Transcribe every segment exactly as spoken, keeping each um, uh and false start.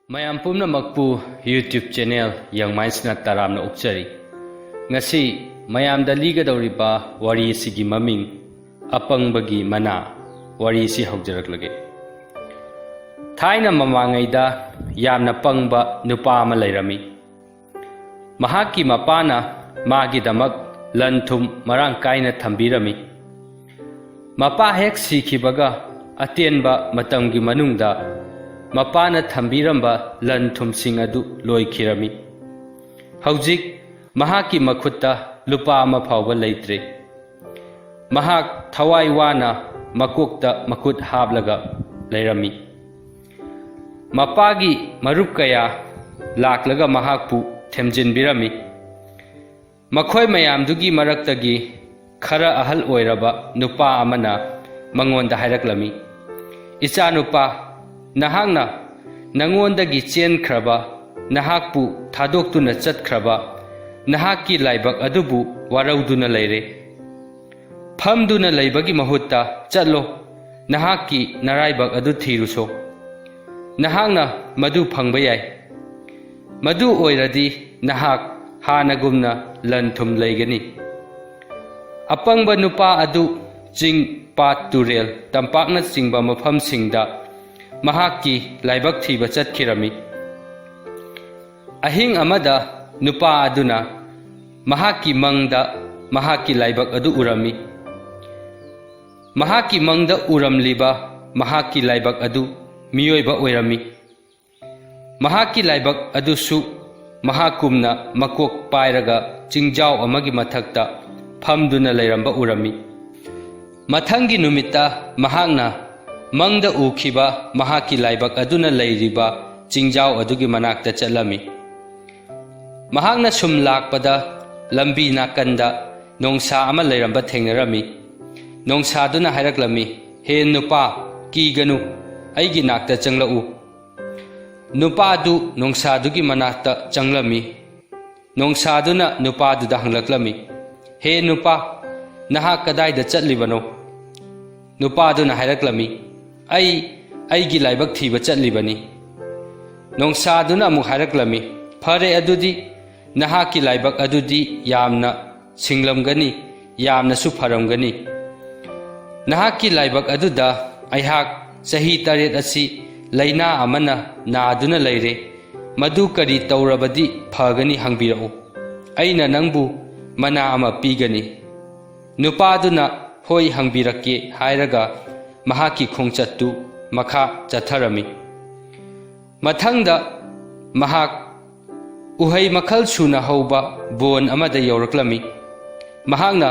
ꯃꯌꯥꯝ ꯄꯨꯝꯅꯃꯛꯄꯨ YouTube channel Young Mindsꯅ ꯇꯔꯥꯝꯅ ꯑꯣꯛꯆꯔꯤ꯫ ꯉꯁꯤ ꯃꯌꯥꯝꯗ ꯂꯤꯒꯗꯧꯔꯤꯕ ꯋꯥꯔꯤ ꯑꯁꯤꯒꯤ ꯃꯃꯤꯡ ꯑꯄꯪꯕꯒꯤ ꯃꯅꯥ꯫ ꯋꯥꯔꯤ ꯑꯁꯤ ꯍꯧꯖꯔꯛꯂꯒꯦ꯫ ꯊꯥꯏꯅ ꯃꯃꯥꯡꯉꯩꯗ ꯌꯥꯝꯅ ꯄꯪꯕ ꯅꯨꯄꯥ ꯑꯃ ꯂꯩꯔꯝꯃꯤ꯫ ꯃꯍꯥꯛꯀꯤ ꯃꯄꯥꯅ ꯃꯥꯒꯤꯗꯃꯛ ꯂꯟ ꯊꯨꯝ ꯃꯔꯥꯡ ꯀꯥꯏꯅ ꯊꯝꯕꯤꯔꯝꯃꯤ꯫ ꯃꯄꯥ ꯍꯦꯛ ꯁꯤꯈꯤꯕꯒ ꯑꯇꯦꯟꯕ ꯃꯇꯝꯒꯤ ꯃꯅꯨꯡꯗ ꯃꯄꯥꯅ ꯊꯝꯕꯤꯔꯝꯕ ꯂꯟ ꯊꯨꯝꯁꯤꯡ ꯑꯗꯨ ꯂꯣꯏꯈꯤꯔꯝꯃꯤ꯫ ꯍꯧꯖꯤꯛ ꯃꯍꯥꯛꯀꯤ ꯃꯈꯨꯠꯇ ꯂꯨꯄꯥ ꯑꯃ ꯐꯥꯎꯕ ꯂꯩꯇ꯭ꯔꯦ꯫ ꯃꯍꯥꯛ ꯊꯋꯥꯏ ꯋꯥꯅ ꯃꯀꯣꯛꯇ ꯃꯈꯨꯠ ꯍꯥꯞꯂꯒ ꯂꯩꯔꯝꯃꯤ꯫ ꯃꯄꯥꯒꯤ ꯃꯔꯨꯞ ꯀꯌꯥ ꯂꯥꯛꯂꯒ ꯃꯍꯥꯛꯄꯨ ꯊꯦꯝꯖꯤꯟꯕꯤꯔꯝꯃꯤ꯫ ꯃꯈꯣꯏ ꯃꯌꯥꯝꯗꯨꯒꯤ ꯃꯔꯛꯇꯒꯤ ꯈꯔ ꯑꯍꯜ ꯑꯣꯏꯔꯕ ꯅꯨꯄꯥ ꯑꯃꯅ ꯃꯉꯣꯟꯗ ꯍꯥꯏꯔꯛꯂꯝꯃꯤ, "ꯏꯆꯥꯅꯨꯄꯥ, ꯅꯍꯥꯛꯅ ꯅꯉꯣꯟꯗꯒꯤ ꯆꯦꯟꯈ꯭ꯔꯕ, ꯅꯍꯥꯛꯄꯨ ꯊꯥꯗꯣꯛꯇꯨꯅ ꯆꯠꯈ꯭ꯔꯕ ꯅꯍꯥꯛꯀꯤ ꯂꯥꯏꯕꯛ ꯑꯗꯨꯕꯨ ꯋꯥꯔꯧꯗꯨꯅ ꯂꯩꯔꯦ꯫ ꯐꯝꯗꯨꯅ ꯂꯩꯕꯒꯤ ꯃꯍꯨꯠꯇ ꯆꯠꯂꯣ, ꯅꯍꯥꯛꯀꯤ ꯅꯔꯥꯏꯕꯛ ꯑꯗꯨ ꯊꯤꯔꯨꯁꯣ꯫ ꯅꯍꯥꯛꯅ ꯃꯗꯨ ꯐꯪꯕ ꯌꯥꯏ꯫ ꯃꯗꯨ ꯑꯣꯏꯔꯗꯤ ꯅꯍꯥꯛ ꯍꯥꯟꯅꯒꯨꯝꯅ ꯂꯟ ꯊꯨꯝ ꯂꯩꯒꯅꯤ꯫" ꯑꯄꯪꯕ ꯅꯨꯄꯥ ꯑꯗꯨ ꯆꯤꯡ, ꯄꯥꯠ, ꯇꯨꯔꯦꯜ, ꯇꯝꯄꯥꯛꯅꯆꯤꯡꯕ ꯃꯐꯝꯁꯤꯡꯗ ꯃꯍꯥꯛꯀꯤ ꯂꯥꯏꯕꯛ ꯊꯤꯕ ꯆꯠꯈꯤꯔꯝꯃꯤ꯫ ꯑꯍꯤꯡ ꯑꯃꯗ ꯅꯨꯄꯥ ꯑꯗꯨꯅ ꯃꯍꯥꯛꯀꯤ ꯃꯪꯗ ꯃꯍꯥꯛꯀꯤ ꯂꯥꯏꯕꯛ ꯑꯗꯨ ꯎꯔꯝꯃꯤ꯫ ꯃꯍꯥꯛꯀꯤ ꯃꯪꯗ ꯎꯔꯝꯂꯤꯕ ꯃꯍꯥꯛꯀꯤ ꯂꯥꯏꯕꯛ ꯑꯗꯨ ꯃꯤꯑꯣꯏꯕ ꯑꯣꯏꯔꯝꯃꯤ꯫ ꯃꯍꯥꯛꯀꯤ ꯂꯥꯏꯕꯛ ꯑꯗꯨꯁꯨ ꯃꯍꯥꯛꯀꯨꯝꯅ ꯃꯀꯣꯛ ꯄꯥꯏꯔꯒ ꯆꯤꯡꯖꯥꯎ ꯑꯃꯒꯤ ꯃꯊꯛꯇ ꯐꯝꯗꯨꯅ ꯂꯩꯔꯝꯕ ꯎꯔꯝꯃꯤ꯫ ꯃꯊꯪꯒꯤ ꯅꯨꯃꯤꯠꯇ ꯃꯍꯥꯛꯅ ꯃꯪꯗ ꯎꯈꯤꯕ ꯃꯍꯥꯛꯀꯤ ꯂꯥꯏꯕꯛ ꯑꯗꯨꯅ ꯂꯩꯔꯤꯕ ꯆꯤꯡꯖꯥꯎ ꯑꯗꯨꯒꯤ ꯃꯅꯥꯛꯇ ꯆꯠꯂꯝꯃꯤ꯫ ꯃꯍꯥꯛꯅ ꯁꯨꯝ ꯂꯥꯛꯄꯗ ꯂꯝꯕꯤ ꯅꯥꯀꯟꯗ ꯅꯣꯡꯁꯥ ꯑꯃ ꯂꯩꯔꯝꯕ ꯊꯦꯡꯅꯔꯝꯃꯤ꯫ ꯅꯣꯡꯁꯥꯗꯨꯅ ꯍꯥꯏꯔꯛꯂꯝꯃꯤ, "ꯍꯦ ꯅꯨꯄꯥ, ꯀꯤꯒꯅꯨ, ꯑꯩꯒꯤ ꯅꯥꯛꯇ ꯆꯪꯂꯛꯎ꯫" ꯅꯨꯄꯥꯗꯨ ꯅꯣꯡꯁꯥꯗꯨꯒꯤ ꯃꯅꯥꯛꯇ ꯆꯪꯂꯝꯃꯤ꯫ ꯅꯣꯡꯁꯥꯗꯨꯅ ꯅꯨꯄꯥꯗꯨꯗ ꯍꯪꯂꯛꯂꯝꯃꯤ, "ꯍꯦ ꯅꯨꯄꯥ, ꯅꯍꯥꯛ ꯀꯗꯥꯏꯗ ꯆꯠꯂꯤꯕꯅꯣ?" ꯅꯨꯄꯥꯗꯨꯅ ꯍꯥꯏꯔꯛꯂꯝꯃꯤ, "ꯑꯩ ꯑꯩꯒꯤ ꯂꯥꯏꯕꯛ ꯊꯤꯕ ꯆꯠꯂꯤꯕꯅꯤ꯫" ꯅꯣꯡꯁꯥꯗꯨꯅ ꯑꯃꯨꯛ ꯍꯥꯏꯔꯛꯂꯝꯃꯤ, "ꯐꯔꯦ, ꯑꯗꯨꯗꯤ ꯅꯍꯥꯛꯀꯤ ꯂꯥꯏꯕꯛ ꯑꯗꯨꯗꯤ ꯌꯥꯝꯅ ꯁꯤꯡꯂꯝꯒꯅꯤ, ꯌꯥꯝꯅꯁꯨ ꯐꯔꯝꯒꯅꯤ꯫ ꯅꯍꯥꯛꯀꯤ ꯂꯥꯏꯕꯛ ꯑꯗꯨꯗ ꯑꯩꯍꯥꯛ ꯆꯍꯤ ꯇꯔꯦꯠ ꯑꯁꯤ ꯂꯥꯏꯅꯥ ꯑꯃꯅ ꯅꯥꯗꯨꯅ ꯂꯩꯔꯦ꯫ ꯃꯗꯨ ꯀꯔꯤ ꯇꯧꯔꯕꯗꯤ ꯐꯒꯅꯤ, ꯍꯪꯕꯤꯔꯛꯎ꯫ ꯑꯩꯅ ꯅꯪꯕꯨ ꯃꯅꯥ ꯑꯃ ꯄꯤꯒꯅꯤ"꯫ ꯅꯨꯄꯥꯗꯨꯅ "ꯍꯣꯏ, ꯍꯪꯕꯤꯔꯛꯀꯦ" ꯍꯥꯏꯔꯒ ꯃꯍꯥꯛꯀꯤ ꯈꯣꯡꯆꯠꯇꯨ ꯃꯈꯥ ꯆꯠꯊꯔꯝꯃꯤ꯫ ꯃꯊꯪꯗ ꯃꯍꯥꯛ ꯎꯍꯩ ꯃꯈꯜ ꯁꯨꯅ ꯍꯧꯕ ꯕꯣꯟ ꯑꯃꯗ ꯌꯧꯔꯛꯂꯝꯃꯤ꯫ ꯃꯍꯥꯛꯅ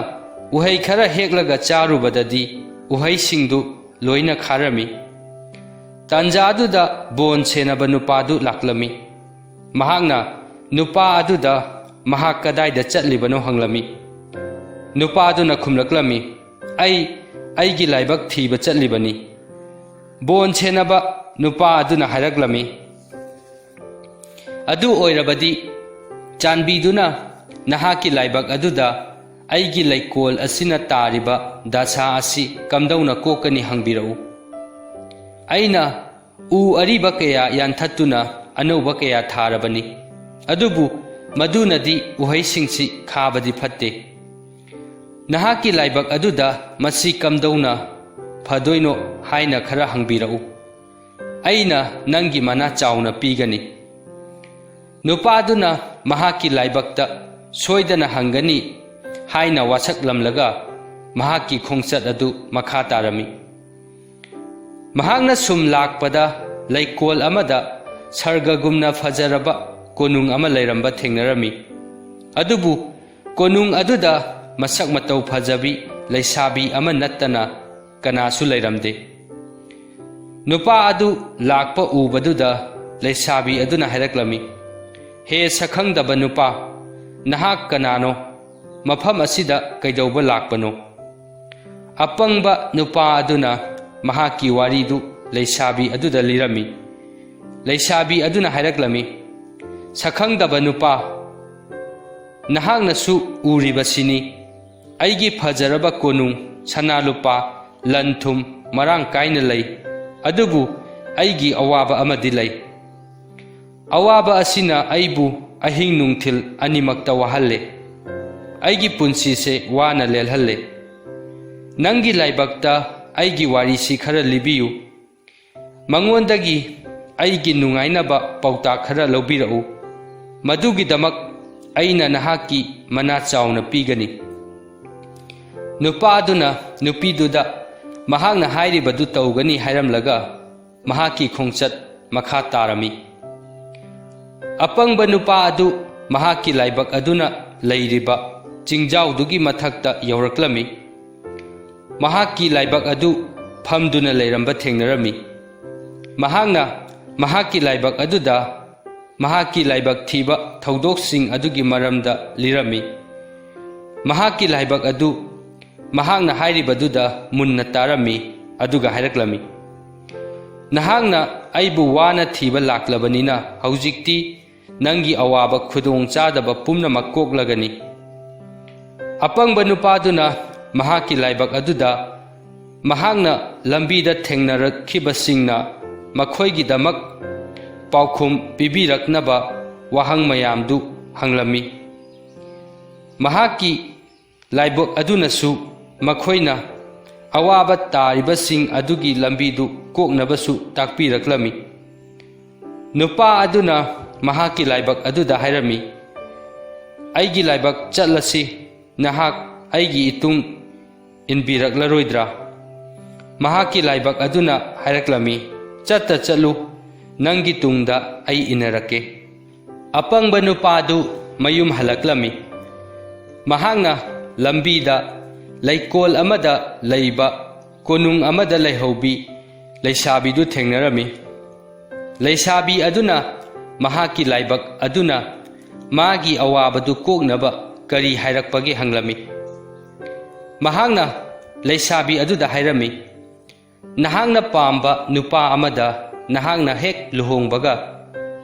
ꯎꯍꯩ ꯈꯔ ꯍꯦꯛꯂꯒ ꯆꯥꯔꯨꯕꯗꯗꯤ ꯎꯍꯩꯁꯤꯡꯗꯨ ꯂꯣꯏꯅ ꯈꯥꯔꯝꯃꯤ꯫ ꯇꯥꯟꯖꯥꯗꯨꯗ ꯕꯣꯟ ꯁꯦꯟꯅꯕ ꯅꯨꯄꯥꯗꯨ ꯂꯥꯛꯂꯝꯃꯤ꯫ ꯃꯍꯥꯛꯅ ꯅꯨꯄꯥ ꯑꯗꯨꯗ ꯃꯍꯥꯛ ꯀꯗꯥꯏꯗ ꯆꯠꯂꯤꯕꯅꯣ ꯍꯪꯂꯝꯃꯤ꯫ ꯅꯨꯄꯥꯗꯨꯅ ꯈꯨꯝꯂꯛꯂꯝꯃꯤ, "ꯑꯩ ꯑꯩꯒꯤ ꯂꯥꯏꯕꯛ ꯊꯤꯕ ꯆꯠꯂꯤꯕꯅꯤ"꯫ ꯕꯣꯟ ꯁꯦꯟꯅꯕ ꯅꯨꯄꯥ ꯑꯗꯨꯅ ꯍꯥꯏꯔꯛꯂꯝꯃꯤ, "ꯑꯗꯨ ꯑꯣꯏꯔꯕꯗꯤ ꯆꯥꯟꯕꯤꯗꯨꯅ ꯅꯍꯥꯛꯀꯤ ꯂꯥꯏꯕꯛ ꯑꯗꯨꯗ ꯑꯩꯒꯤ ꯂꯩꯀꯣꯜ ꯑꯁꯤꯅ ꯇꯥꯔꯤꯕ ꯗꯁꯥ ꯑꯁꯤ ꯀꯝꯗꯧꯅ ꯀꯣꯛꯀꯅꯤ, ꯍꯪꯕꯤꯔꯛꯎ꯫ ꯑꯩꯅ ꯎ ꯑꯔꯤꯕ ꯀꯌꯥ ꯌꯥꯟꯊꯠꯇꯨꯅ ꯑꯅꯧꯕ ꯀꯌꯥ ꯊꯥꯔꯕꯅꯤ, ꯑꯗꯨꯕꯨ ꯃꯗꯨꯅꯗꯤ ꯎꯍꯩꯁꯤꯡꯁꯤ ꯈꯥꯕꯗꯤ ꯐꯠꯇꯦ꯫ ꯅꯍꯥꯛꯀꯤ ꯂꯥꯏꯕꯛ ꯑꯗꯨꯗ ꯃꯁꯤ ꯀꯝꯗꯧꯅ ꯐꯗꯣꯏꯅꯣ ꯍꯥꯏꯅ ꯈꯔ ꯍꯪꯕꯤꯔꯛꯎ꯫ ꯑꯩꯅ ꯅꯪꯒꯤ ꯃꯅꯥ ꯆꯥꯎꯅ ꯄꯤꯒꯅꯤ"꯫ ꯅꯨꯄꯥꯗꯨꯅ ꯃꯍꯥꯛꯀꯤ ꯂꯥꯏꯕꯛꯇ ꯁꯣꯏꯗꯅ ꯍꯪꯒꯅꯤ ꯍꯥꯏꯅ ꯋꯥꯁꯛꯂꯝꯂꯒ ꯃꯍꯥꯛꯀꯤ ꯈꯣꯡꯆꯠ ꯑꯗꯨ ꯃꯈꯥ ꯇꯥꯔꯝꯃꯤ꯫ ꯃꯍꯥꯛꯅ ꯁꯨꯝ ꯂꯥꯛꯄꯗ ꯂꯩꯀꯣꯜ ꯑꯃꯗ ꯁꯔꯒꯒꯨꯝꯅ ꯐꯖꯔꯕ ꯀꯣꯅꯨꯡ ꯑꯃ ꯂꯩꯔꯝꯕ ꯊꯦꯡꯅꯔꯝꯃꯤ꯫ ꯑꯗꯨꯕꯨ ꯀꯣꯅꯨꯡ ꯑꯗꯨꯗ ꯃꯁꯛ ꯃꯇꯧ ꯐꯖꯕꯤ ꯂꯩꯁꯥꯕꯤ ꯑꯃ ꯅꯠꯇꯅ ꯀꯅꯥꯁꯨ ꯂꯩꯔꯝꯗꯦ꯫ ꯅꯨꯄꯥ ꯑꯗꯨ ꯂꯥꯛꯄ ꯎꯕꯗꯨꯗ ꯂꯩꯁꯥꯕꯤ ꯑꯗꯨꯅ ꯍꯥꯏꯔꯛꯂꯝꯃꯤ, "ꯍꯦ ꯁꯛꯈꯪꯗꯕ ꯅꯨꯄꯥ, ꯅꯍꯥꯛ ꯀꯅꯥꯅꯣ? ꯃꯐꯝ ꯑꯁꯤꯗ ꯀꯩꯗꯧꯕ ꯂꯥꯛꯄꯅꯣ?" ꯑꯄꯪꯕ ꯅꯨꯄꯥ ꯑꯗꯨꯅ ꯃꯍꯥꯛꯀꯤ ꯋꯥꯔꯤꯗꯨ ꯂꯩꯁꯥꯕꯤ ꯑꯗꯨꯗ ꯂꯤꯔꯝꯃꯤ꯫ ꯂꯩꯁꯥꯕꯤ ꯑꯗꯨꯅ ꯍꯥꯏꯔꯛꯂꯝꯃꯤ, "ꯁꯛꯈꯪꯗꯕ ꯅꯨꯄꯥ, ꯅꯍꯥꯛꯅꯁꯨ ꯎꯔꯤꯕꯁꯤꯅꯤ, ꯑꯩꯒꯤ ꯐꯖꯔꯕ ꯀꯣꯅꯨꯡ, ꯁꯅꯥ ꯂꯨꯄꯥ, ꯂꯟ ꯊꯨꯝ ꯃꯔꯥꯡ ꯀꯥꯏꯅ ꯂꯩ, ꯑꯗꯨꯕꯨ ꯑꯩꯒꯤ ꯑꯋꯥꯕ ꯑꯃꯗꯤ ꯂꯩ꯫ ꯑꯋꯥꯕ ꯑꯁꯤꯅ ꯑꯩꯕꯨ ꯑꯍꯤꯡ ꯅꯨꯡꯊꯤꯜ ꯑꯅꯤꯃꯛꯇ ꯋꯥꯍꯜꯂꯦ꯫ ꯑꯩꯒꯤ ꯄꯨꯟꯁꯤꯁꯦ ꯋꯥꯅ ꯂꯦꯜꯍꯜꯂꯦ꯫ ꯅꯪꯒꯤ ꯂꯥꯏꯕꯛꯇ ꯑꯩꯒꯤ ꯋꯥꯔꯤꯁꯤ ꯈꯔ ꯂꯤꯕꯤꯌꯨ꯫ ꯃꯉꯣꯟꯗꯒꯤ ꯑꯩꯒꯤ ꯅꯨꯡꯉꯥꯏꯅꯕ ꯄꯥꯎꯇꯥꯛ ꯈꯔ ꯂꯧꯕꯤꯔꯛꯎ꯫ ꯃꯗꯨꯒꯤꯗꯃꯛ ꯑꯩꯅ ꯅꯍꯥꯛꯀꯤ ꯃꯅꯥ ꯆꯥꯎꯅ ꯄꯤꯒꯅꯤ꯫ ꯅꯨꯄꯥ ꯑꯗꯨꯅ ꯅꯨꯄꯤꯗꯨꯗ ꯃꯍꯥꯛꯅ ꯍꯥꯏꯔꯤꯕꯗꯨ ꯇꯧꯒꯅꯤ ꯍꯥꯏꯔꯝꯂꯒ ꯃꯍꯥꯛꯀꯤ ꯈꯣꯡꯆꯠ ꯃꯈꯥ ꯇꯥꯔꯝꯃꯤ꯫ ꯑꯄꯪꯕ ꯅꯨꯄꯥ ꯑꯗꯨ ꯃꯍꯥꯛꯀꯤ ꯂꯥꯏꯕꯛ ꯑꯗꯨꯅ ꯂꯩꯔꯤꯕ ꯆꯤꯡꯖꯥꯎꯗꯨꯒꯤ ꯃꯊꯛꯇ ꯌꯧꯔꯛꯂꯝꯃꯤ꯫ ꯃꯍꯥꯛꯀꯤ ꯂꯥꯏꯕꯛ ꯑꯗꯨ ꯐꯝꯗꯨꯅ ꯂꯩꯔꯝꯕ ꯊꯦꯡꯅꯔꯝꯃꯤ꯫ ꯃꯍꯥꯛꯅ ꯃꯍꯥꯛꯀꯤ ꯂꯥꯏꯕꯛ ꯑꯗꯨꯗ ꯃꯍꯥꯛꯀꯤ ꯂꯥꯏꯕꯛ ꯊꯤꯕ ꯊꯧꯗꯣꯛꯁꯤꯡ ꯑꯗꯨꯒꯤ ꯃꯔꯝꯗ ꯂꯤꯔꯝꯃꯤ꯫ ꯃꯍꯥꯛꯀꯤ ꯂꯥꯏꯕꯛ ꯑꯗꯨ ꯃꯍꯥꯛꯅ ꯍꯥꯏꯔꯤꯕꯗꯨꯗ ꯃꯨꯟꯅ ꯇꯥꯔꯝꯃꯤ, ꯑꯗꯨꯒ ꯍꯥꯏꯔꯛꯂꯝꯃꯤ, "ꯅꯍꯥꯛꯅ ꯑꯩꯕꯨ ꯋꯥꯅ ꯊꯤꯕ ꯂꯥꯛꯂꯕꯅꯤꯅ ꯍꯧꯖꯤꯛꯇꯤ ꯅꯪꯒꯤ ꯑꯋꯥꯕ ꯈꯨꯗꯣꯡ ꯆꯥꯗꯕ ꯄꯨꯝꯅꯃꯛ ꯀꯣꯛꯂꯒꯅꯤ꯫" ꯑꯄꯪꯕ ꯅꯨꯄꯥꯗꯨꯅ ꯃꯍꯥꯛꯀꯤ ꯂꯥꯏꯕꯛ ꯑꯗꯨꯗ ꯃꯍꯥꯛꯅ ꯂꯝꯕꯤꯗ ꯊꯦꯡꯅꯔꯛꯈꯤꯕꯁꯤꯡꯅ ꯃꯈꯣꯏꯒꯤꯗꯃꯛ ꯄꯥꯎꯈꯨꯝ ꯄꯤꯕꯤꯔꯛꯅꯕ ꯋꯥꯍꯪ ꯃꯌꯥꯝꯗꯨ ꯍꯪꯂꯝꯃꯤ꯫ ꯃꯍꯥꯛꯀꯤ ꯂꯥꯏꯕꯛ ꯑꯗꯨꯅꯁꯨ ꯃꯈꯣꯏꯅ ꯑꯋꯥꯕ ꯇꯥꯔꯤꯕꯁꯤꯡ ꯑꯗꯨꯒꯤ ꯂꯝꯕꯤꯗꯨ ꯀꯣꯛꯅꯕꯁꯨ ꯇꯥꯛꯄꯤꯔꯛꯂꯝꯃꯤ꯫ ꯅꯨꯄꯥ ꯑꯗꯨꯅ ꯃꯍꯥꯛꯀꯤ ꯂꯥꯏꯕꯛ ꯑꯗꯨꯗ ꯍꯥꯏꯔꯝꯃꯤ, "ꯑꯩꯒꯤ ꯂꯥꯏꯕꯛ, ꯆꯠꯂꯁꯤ, ꯅꯍꯥꯛ ꯑꯩꯒꯤ ꯏꯇꯨꯡ ꯏꯟꯕꯤꯔꯛꯂꯔꯣꯏꯗ꯭ꯔꯥ?" ꯃꯍꯥꯛꯀꯤ ꯂꯥꯏꯕꯛ ꯑꯗꯨꯅ ꯍꯥꯏꯔꯛꯂꯝꯃꯤ, "ꯆꯠꯇ ꯆꯠꯂꯨ, ꯅꯪꯒꯤ ꯇꯨꯡꯗ ꯑꯩ ꯏꯟꯅꯔꯛꯀꯦ꯫" ꯑꯄꯪꯕ ꯅꯨꯄꯥꯗꯨ ꯃꯌꯨꯝ ꯍꯜꯂꯛꯂꯝꯃꯤ꯫ ꯃꯍꯥꯛꯅ ꯂꯝꯕꯤꯗ ꯂꯩꯀꯣꯜ ꯑꯃꯗ ꯂꯩꯕ ꯀꯣꯅꯨꯡ ꯑꯃꯗ ꯂꯩꯍꯧꯕꯤ ꯂꯩꯁꯥꯕꯤꯗꯨ ꯊꯦꯡꯅꯔꯝꯃꯤ꯫ ꯂꯩꯁꯥꯕꯤ ꯑꯗꯨꯅ ꯃꯍꯥꯛꯀꯤ ꯂꯥꯏꯕꯛ ꯑꯗꯨꯅ ꯃꯥꯒꯤ ꯑꯋꯥꯕꯗꯨ ꯀꯣꯛꯅꯕ ꯀꯔꯤ ꯍꯥꯏꯔꯛꯄꯒꯦ ꯍꯪꯂꯝꯃꯤ꯫ ꯃꯍꯥꯛꯅ ꯂꯩꯁꯥꯕꯤ ꯑꯗꯨꯗ ꯍꯥꯏꯔꯝꯃꯤ, "ꯅꯍꯥꯛꯅ ꯄꯥꯝꯕ ꯅꯨꯄꯥ ꯑꯃꯗ ꯅꯍꯥꯛꯅ ꯍꯦꯛ ꯂꯨꯍꯣꯡꯕꯒ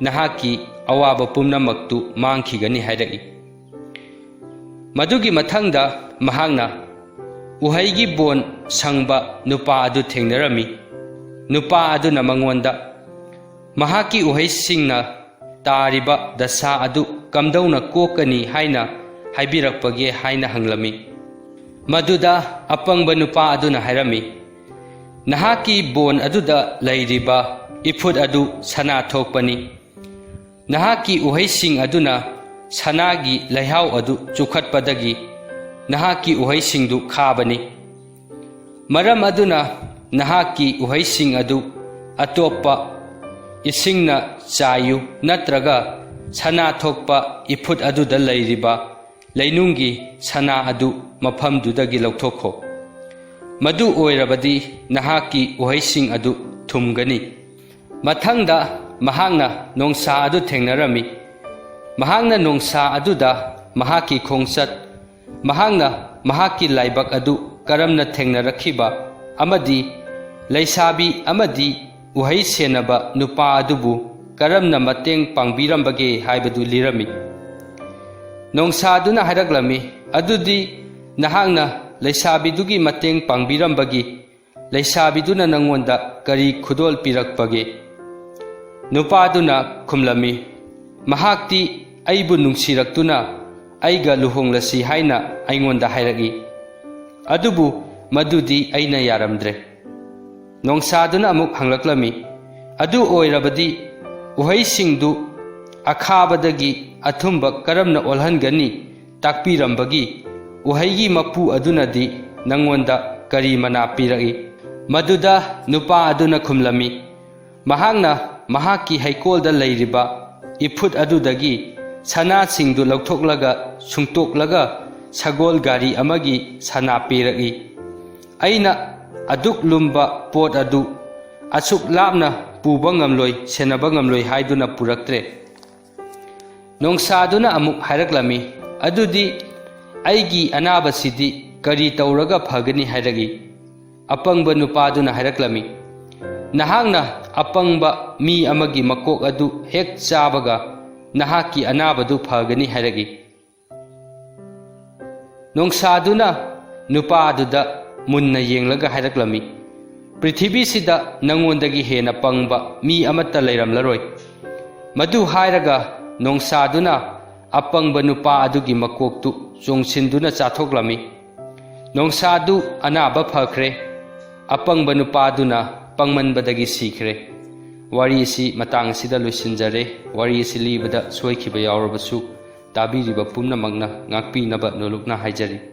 ꯅꯍꯥꯛꯀꯤ ꯑꯋꯥꯕ ꯄꯨꯝꯅꯃꯛꯇꯨ ꯃꯥꯡꯈꯤꯒꯅꯤ" ꯍꯥꯏꯔꯛꯏ꯫ ꯃꯗꯨꯒꯤ ꯃꯊꯪꯗ ꯃꯍꯥꯛꯅ ꯎꯍꯩꯒꯤ ꯕꯣꯟ ꯁꯪꯕ ꯅꯨꯄꯥ ꯑꯗꯨ ꯊꯦꯡꯅꯔꯝꯃꯤ꯫ ꯅꯨꯄꯥ ꯑꯗꯨꯅ ꯃꯉꯣꯟꯗ ꯃꯍꯥꯛꯀꯤ ꯎꯍꯩꯁꯤꯡꯅ ꯇꯥꯔꯤꯕ ꯗꯁꯥ ꯑꯗꯨ ꯀꯝꯗꯧꯅ ꯀꯣꯛꯀꯅꯤ ꯍꯥꯏꯅ ꯍꯥꯏꯕꯤꯔꯛꯄꯒꯦ ꯍꯥꯏꯅ ꯍꯪꯂꯝꯃꯤ꯫ ꯃꯗꯨꯗ ꯑꯄꯪꯕ ꯅꯨꯄꯥ ꯑꯗꯨꯅ ꯍꯥꯏꯔꯝꯃꯤ, "ꯅꯍꯥꯛꯀꯤ ꯕꯣꯟ ꯑꯗꯨꯗ ꯂꯩꯔꯤꯕ ꯏꯐꯨꯠ ꯑꯗꯨ ꯁꯅꯥ ꯊꯣꯛꯄꯅꯤ꯫ ꯅꯍꯥꯛꯀꯤ ꯎꯍꯩꯁꯤꯡ ꯑꯗꯨꯅ ꯁꯅꯥꯒꯤ ꯂꯩꯍꯥꯎ ꯑꯗꯨ ꯆꯨꯈꯠꯄꯗꯒꯤ ꯅꯍꯥꯛꯀꯤ ꯎꯍꯩꯁꯤꯡꯗꯨ ꯈꯥꯕꯅꯤ꯫ ꯃꯔꯝ ꯑꯗꯨꯅ ꯅꯍꯥꯛꯀꯤ ꯎꯍꯩꯁꯤꯡ ꯑꯗꯨ ꯑꯇꯣꯞꯄ ꯏꯁꯤꯡꯅ ꯆꯥꯏꯌꯨ, ꯅꯠꯇ꯭ꯔꯒ ꯁꯅꯥ ꯊꯣꯛꯄ ꯏꯐꯨꯠ ꯑꯗꯨꯗ ꯂꯩꯔꯤꯕ ꯂꯩꯅꯨꯡꯒꯤ ꯁꯅꯥ ꯑꯗꯨ ꯃꯐꯝꯗꯨꯗꯒꯤ ꯂꯧꯊꯣꯛꯈꯣ꯫ ꯃꯗꯨ ꯑꯣꯏꯔꯕꯗꯤ ꯅꯍꯥꯛꯀꯤ ꯎꯍꯩꯁꯤꯡ ꯑꯗꯨ ꯊꯨꯝꯒꯅꯤ꯫" ꯃꯊꯪꯗ ꯃꯍꯥꯛꯅ ꯅꯣꯡꯁꯥ ꯑꯗꯨ ꯊꯦꯡꯅꯔꯝꯃꯤ꯫ ꯃꯍꯥꯛꯅ ꯅꯣꯡꯁꯥ ꯑꯗꯨꯗ ꯃꯍꯥꯛꯀꯤ ꯈꯣꯡꯆꯠ, ꯃꯍꯥꯛꯅ ꯃꯍꯥꯛꯀꯤ ꯂꯥꯏꯕꯛ ꯑꯗꯨ ꯀꯔꯝꯅ ꯊꯦꯡꯅꯔꯛꯈꯤꯕ ꯑꯃꯗꯤ ꯂꯩꯁꯥꯕꯤ ꯑꯃꯗꯤ ꯎꯍꯩ ꯁꯦꯟꯅꯕ ꯅꯨꯄꯥ ꯑꯗꯨꯕꯨ ꯀꯔꯝꯅ ꯃꯇꯦꯡ ꯄꯥꯡꯕꯤꯔꯝꯕꯒꯦ ꯍꯥꯏꯕꯗꯨ ꯂꯤꯔꯝꯃꯤ꯫ ꯅꯣꯡꯁꯥꯗꯨꯅ ꯍꯥꯏꯔꯛꯂꯝꯃꯤ, "ꯑꯗꯨꯗꯤ ꯅꯍꯥꯛꯅ ꯂꯩꯁꯥꯕꯤꯗꯨꯒꯤ ꯃꯇꯦꯡ ꯄꯥꯡꯕꯤꯔꯝꯕꯒꯤ ꯂꯩꯁꯥꯕꯤꯗꯨꯅ ꯅꯪꯉꯣꯟꯗ ꯀꯔꯤ ꯈꯨꯗꯣꯜ ꯄꯤꯔꯛꯄꯒꯦ?" ꯅꯨꯄꯥꯗꯨꯅ ꯈꯨꯝꯂꯝꯃꯤ, "ꯃꯍꯥꯛꯇꯤ ꯑꯩꯕꯨ ꯅꯨꯡꯁꯤꯔꯛꯇꯨꯅ ꯑꯩꯒ ꯂꯨꯍꯣꯡꯂꯁꯤ ꯍꯥꯏꯅ ꯑꯩꯉꯣꯟꯗ ꯍꯥꯏꯔꯛꯏ꯫ ꯑꯗꯨꯕꯨ ꯃꯗꯨꯗꯤ ꯑꯩꯅ ꯌꯥꯔꯝꯗ꯭ꯔꯦ꯫" ꯅꯣꯡꯁꯥꯗꯨꯅ ꯑꯃꯨꯛ ꯍꯪꯂꯛꯂꯝꯃꯤ, "ꯑꯗꯨ ꯑꯣꯏꯔꯕꯗꯤ ꯎꯍꯩꯁꯤꯡꯗꯨ ꯑꯈꯥꯕꯗꯒꯤ ꯑꯊꯨꯝꯕ ꯀꯔꯝꯅ ꯑꯣꯜꯍꯟꯒꯅꯤ ꯇꯥꯛꯄꯤꯔꯝꯕꯒꯤ ꯎꯍꯩꯒꯤ ꯃꯄꯨ ꯑꯗꯨꯅꯗꯤ ꯅꯪꯉꯣꯟꯗ ꯀꯔꯤ ꯃꯅꯥ ꯄꯤꯔꯛꯏ?" ꯃꯗꯨꯗ ꯅꯨꯄꯥ ꯑꯗꯨꯅ ꯈꯨꯝꯂꯝꯃꯤ, "ꯃꯍꯥꯛꯅ ꯃꯍꯥꯛꯀꯤ ꯍꯩꯀꯣꯜꯗ ꯂꯩꯔꯤꯕ ꯏꯐꯨꯠ ꯑꯗꯨꯗꯒꯤ ꯁꯅꯥꯁꯤꯡꯗꯨ ꯂꯧꯊꯣꯛꯂꯒ ꯁꯨꯡꯇꯣꯛꯂꯒ ꯁꯒꯣꯜ ꯒꯥꯔꯤ ꯑꯃꯒꯤ ꯁꯅꯥ ꯄꯤꯔꯛꯏ꯫ ꯑꯩꯅ ꯑꯗꯨꯛ ꯂꯨꯝꯕ ꯄꯣꯠ ꯑꯗꯨ ꯑꯁꯨꯛ ꯂꯥꯞꯅ ꯄꯨꯕ ꯉꯝꯂꯣꯏ, ꯁꯦꯟꯅꯕ ꯉꯝꯂꯣꯏ ꯍꯥꯏꯗꯨꯅ ꯄꯨꯔꯛꯇ꯭ꯔꯦ꯫" ꯅꯣꯡꯁꯥꯗꯨꯅ ꯑꯃꯨꯛ ꯍꯥꯏꯔꯛꯂꯝꯃꯤ, "ꯑꯗꯨꯗꯤ ꯑꯩꯒꯤ ꯑꯅꯥꯕꯁꯤꯗꯤ ꯀꯔꯤ ꯇꯧꯔꯒ ꯐꯒꯅꯤ?" ꯍꯥꯏꯔꯛꯏ꯫ ꯑꯄꯪꯕ ꯅꯨꯄꯥꯗꯨꯅ ꯍꯥꯏꯔꯛꯂꯝꯃꯤ, "ꯅꯍꯥꯛꯅ ꯑꯄꯪꯕ ꯃꯤ ꯑꯃꯒꯤ ꯃꯀꯣꯛ ꯑꯗꯨ ꯍꯦꯛ ꯆꯥꯕꯒ ꯅꯍꯥꯛꯀꯤ ꯑꯅꯥꯕꯗꯨ ꯐꯒꯅꯤ" ꯍꯥꯏꯔꯛꯏ꯫ ꯅꯣꯡꯁꯥꯗꯨꯅ ꯅꯨꯄꯥꯗꯨꯗ ꯃꯨꯟꯅ ꯌꯦꯡꯂꯒ ꯍꯥꯏꯔꯛꯂꯝꯃꯤ, "ꯄ꯭ꯔꯤꯊꯤꯕꯤꯁꯤꯗ ꯅꯉꯣꯟꯗꯒꯤ ꯍꯦꯟꯅ ꯄꯪꯕ ꯃꯤ ꯑꯃꯠꯇ ꯂꯩꯔꯝꯂꯔꯣꯏ꯫ ꯃꯗꯨ ꯍꯥꯏꯔꯒ ꯅꯣꯡꯁꯥꯗꯨꯅ ꯑꯄꯪꯕ ꯅꯨꯄꯥ ꯑꯗꯨꯒꯤ ꯃꯀꯣꯛꯇꯨ ꯆꯣꯡꯁꯤꯟꯗꯨꯅ ꯆꯥꯊꯣꯛꯂꯝꯃꯤ꯫ ꯅꯣꯡꯁꯥꯗꯨ ꯑꯅꯥꯕ ꯐꯈ꯭ꯔꯦ꯫ ꯑꯄꯪꯕ ꯅꯨꯄꯥꯗꯨꯅ ꯄꯪꯃꯟꯕꯗꯒꯤ ꯁꯤꯈ꯭ꯔꯦ꯫ ꯋꯥꯔꯤ ꯑꯁꯤ ꯃꯇꯥꯡ ꯑꯁꯤꯗ ꯂꯣꯏꯁꯤꯟꯖꯔꯦ꯫ ꯋꯥꯔꯤ ꯑꯁꯤ ꯂꯤꯕꯗ ꯁꯣꯏꯈꯤꯕ ꯌꯥꯎꯔꯕꯁꯨ ꯇꯥꯕꯤꯔꯤꯕ ꯄꯨꯝꯅꯃꯛꯅ ꯉꯥꯛꯄꯤꯅꯕ ꯅꯣꯂꯨꯛꯅ ꯍꯥꯏꯖꯔꯤ꯫